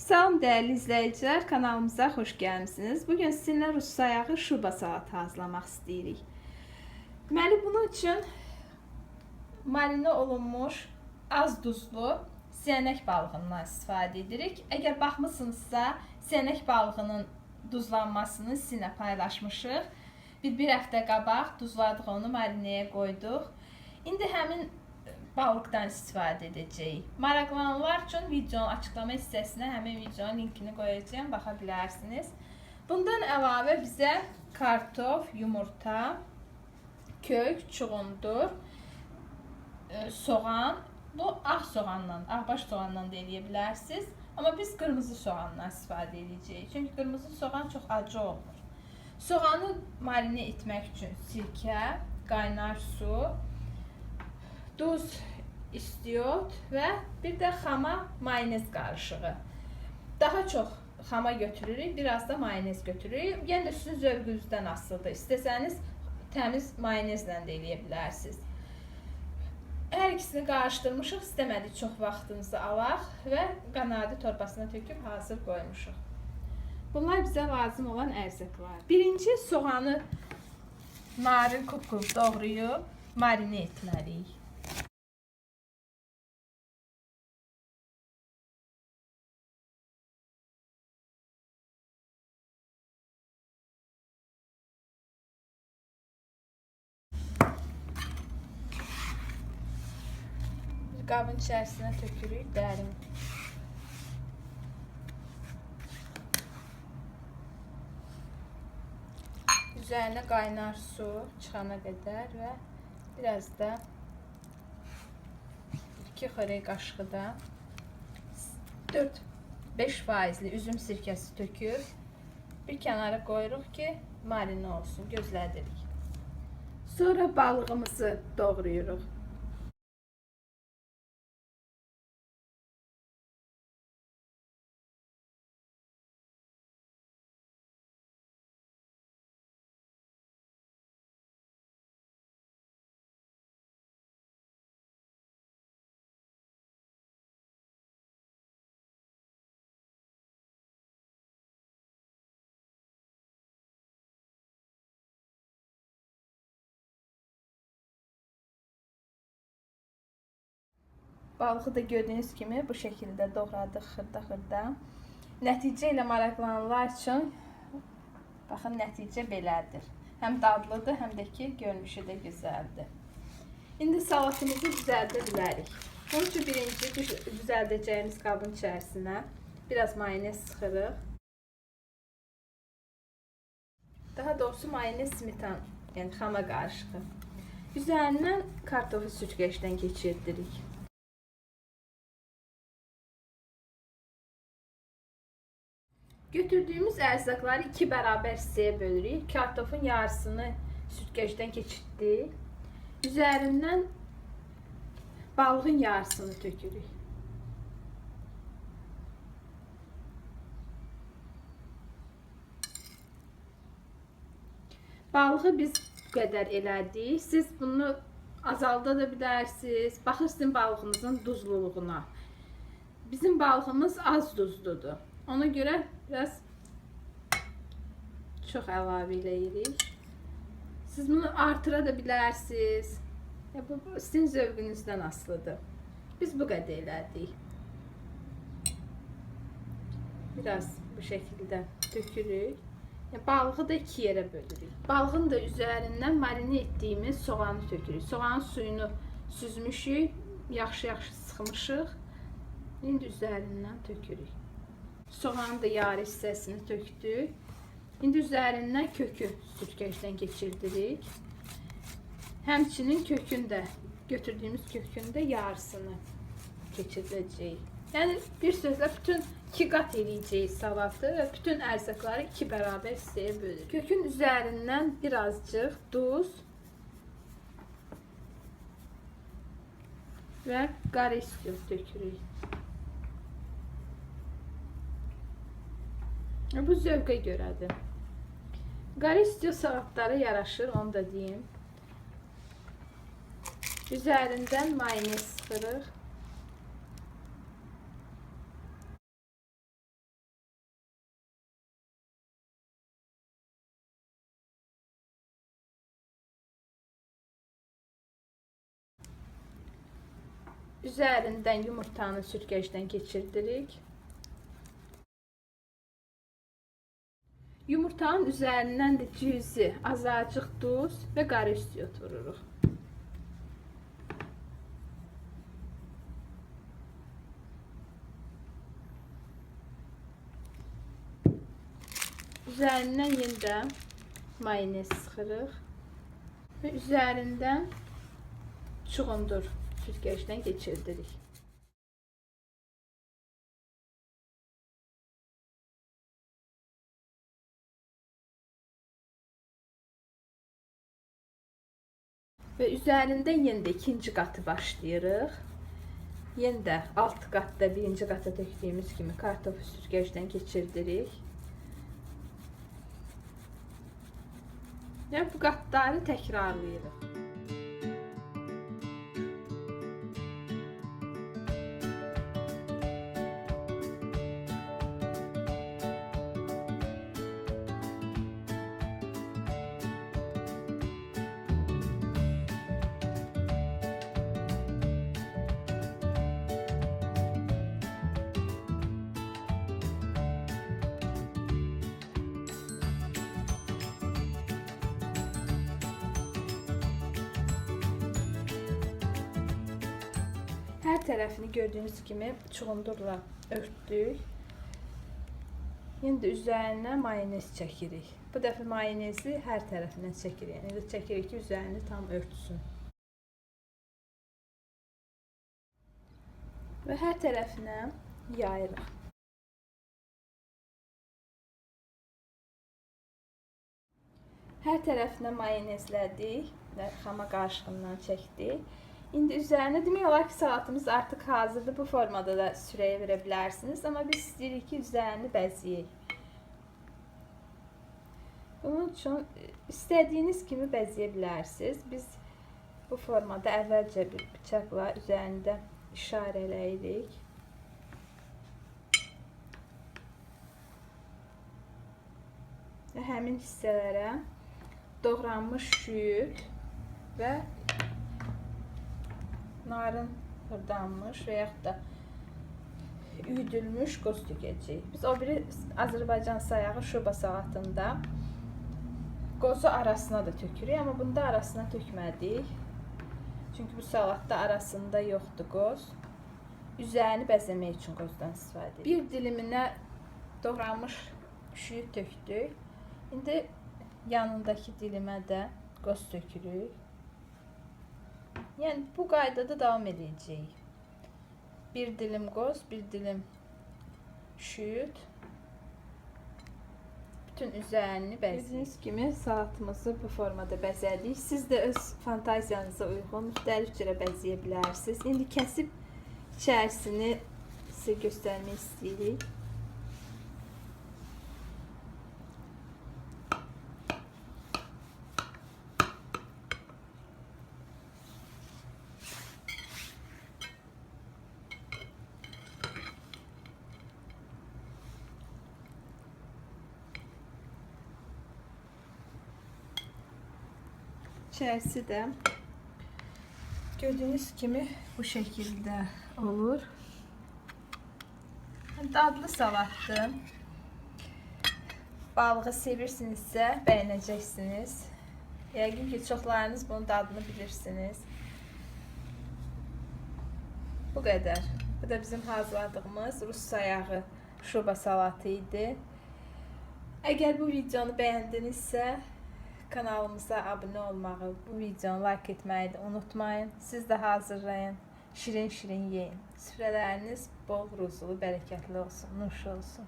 Salam dəyərli izləyicilər, kanalımıza xoş gəlmisiniz. Bugün sizinlə rus sayağı şurba salatı hazırlamaq istəyirik. Deməli, bunun üçün marinə olunmuş az duzlu siyənək balığından istifadə edirik. Əgər baxmısınızsa, siyənək balığının duzlanmasını sizinlə paylaşmışıq. Bir həftə qabaq duzladıq onu, marinəyə qoyduq. İndi həmin balıqdan istifadə edəcəyik. Maraqlananlar üçün videonun açıqlama hissəsinə həmin videonun linkini qoyacağam, baxa bilərsiniz. Bundan əlavə bizə kartof, yumurta, kök, çuğundur, soğan, bu ağ soğanla, ağbaş soğanla da eləyə bilərsiniz. Amma biz qırmızı soğandan istifadə edəcəyik. Çünki qırmızı soğan çox acı olmur. Soğanı marinə etmək üçün sirkə, qaynar su, duz, istiot və bir də xama mayonez qarışığı. Daha çox xama götürürük, biraz da mayonez götürürük. Yəni də sizin zövqünüzdən asılıdır. İstəsəniz təmiz mayonezlə də eləyə bilərsiniz. Hər ikisini qarışdırmışıq, istəmədik çox vaxtınızı alaq və qanadi torbasına töküb hazır qoymuşuq. Bunlar bizə lazım olan ərzaqlar. Birinci soğanı narin kub-kub doğrayıb marinə etməliyik. Bir qabın içərisinə tökürük dərin. Üzərinə qaynar su çıxana qədər və biraz da 2 xörək qaşığı da 4-5 faizli üzüm sirkəsi töküb bir kənara qoyuruq ki, marinə olsun, gözlədirik. Sonra balığımızı doğrayırıq. Balığı da gördüyünüz kimi bu şəkildə doğradıq xırda-xırda. Nəticə ilə maraqlananlar üçün baxın nəticə belədir. Həm dadlıdır, həm də ki görünüşü də gözəldir. İndi salatımızı düzəldə bilərik. Bunun üçün birinci düzəldəcəyimiz qabın içərisinə biraz mayonez sıxırıq. Daha doğrusu mayonez smetan, yəni xama qarışığı. Üzərindən kartofu süzgəcdən keçirdirik. Götürdüyümüz ərzaqları iki bərabər hissəyə bölürük. Kartofun yarısını süzgəcdən keçirtdik. Üzərindən balığın yarısını tökürük. Balığı biz bu qədər elədik. Siz bunu azalda da bilərsiniz. Baxır sizin balığınızın duzluluğuna. Bizim balığımız az duzludur. Ona görə biraz çox əlavə eləyirik. Siz bunu artıra da bilərsiniz. Ya, bu sizin zövqünüzdən asılıdır. Biz bu qədər elədik. Biraz bu şəkildə tökürük. Yəni, balığı da iki yerə bölürük. Balığın da üzərindən marinə etdiyimiz soğanı tökürük. Soğanın suyunu süzmüşük, yaxşı-yaxşı sıxmışıq. İndi üzərindən tökürük. Soğanın da yarı hissəsini tökdük. İndi üzərindən kökü süzgəcdən keçirdirik. Həmçinin kökün də, götürdüyümüz kökün də yarısını keçirdəcəyik. Yəni bir sözlə bütün iki qat eləyəcəyik salatı və bütün ərzaqları iki bərabər hissəyə bölürük. Kökün üzərindən birazcıq duz və qara istiot tökürük. Bu zövqə görədir. Qara istiot salatlara yaraşır, onu da deyim. Üzərindən mayonez sıxırıq. Üzərindən yumurtanı sürgəcdən keçirdirik. Yumurtanın üzərindən də cüzi, azacıq duz və qara istiot vururuq. Üzərindən yenə də mayonez sıxırıq və üzərindən çuğundur sürgəcdən keçirdirik. Və üzərindən yenə də ikinci qatı başlayırıq. Yenə də alt qatda birinci qata tökdüyümüz kimi kartofu sürgəcdən keçirdirik. Yəni bu qatları təkrarlayırıq. Hər tərəfini gördüyünüz kimi çuğundurla örtdük. Yenə də üzərinə mayonez çəkirik. Bu dəfə mayonezi hər tərəfindən çəkirik. Yəni elə çəkirik ki, üzərini tam örtsün. Və hər tərəfinə yayırıq. Hər tərəfinə mayonezlədik və xama qarışığından çəkdik. İndi üzərinə demək olar ki, salatımız artıq hazırdır. Bu formada da sürəyə verə bilərsiniz. Amma biz istəyirik ki, üzərini bəzəyək. Bunun üçün istədiyiniz kimi bəzəyə bilərsiniz. Biz bu formada əvvəlcə bir bıçaqla üzərində işarə eləyirik. Və həmin hissələrə doğranmış şüyüd və narın xırdanmış və yaxud da üyüdülmüş qoz tökəcəyik. Biz o biri Azərbaycan sayağı şurba salatında qozu arasına da tökürük, amma bunda arasına tökmədik. Çünki bu salatda arasında yoxdur qoz. Üzərini bəzəmək üçün qozdan istifadə edirik. Bir diliminə doğranmış şüyüd tökdük. İndi yanındakı dilimə də qoz tökürük. Yəni bu qaydada davam edəcəyik. Bir dilim qoz, bir dilim şüyüd. Bütün üzərini bəzədik. Gördüyünüz kimi salatımızı bu formada bəzədik. Siz də öz fantaziyanıza uyğun müxtəlif cürə bəzəyə bilərsiniz. İndi kəsib içərisini sizə göstərmək istəyirik. İçərisi də gördüyünüz kimi bu şəkildə olur. Dadlı salatdır. Balığı sevirsinizsə bəyənəcəksiniz. Yəqin ki, çoxlarınız bunun dadını bilirsiniz. Bu qədər. Bu da bizim hazırladığımız rus sayağı şurba salatı idi. Əgər bu videonu bəyəndinizsə, kanalımıza abunə olmağı, bu videonu like etməyi də unutmayın. Siz də hazırlayın, şirin-şirin yeyin. Süfrələriniz bol ruzulu, bərəkətli olsun, nuş olsun.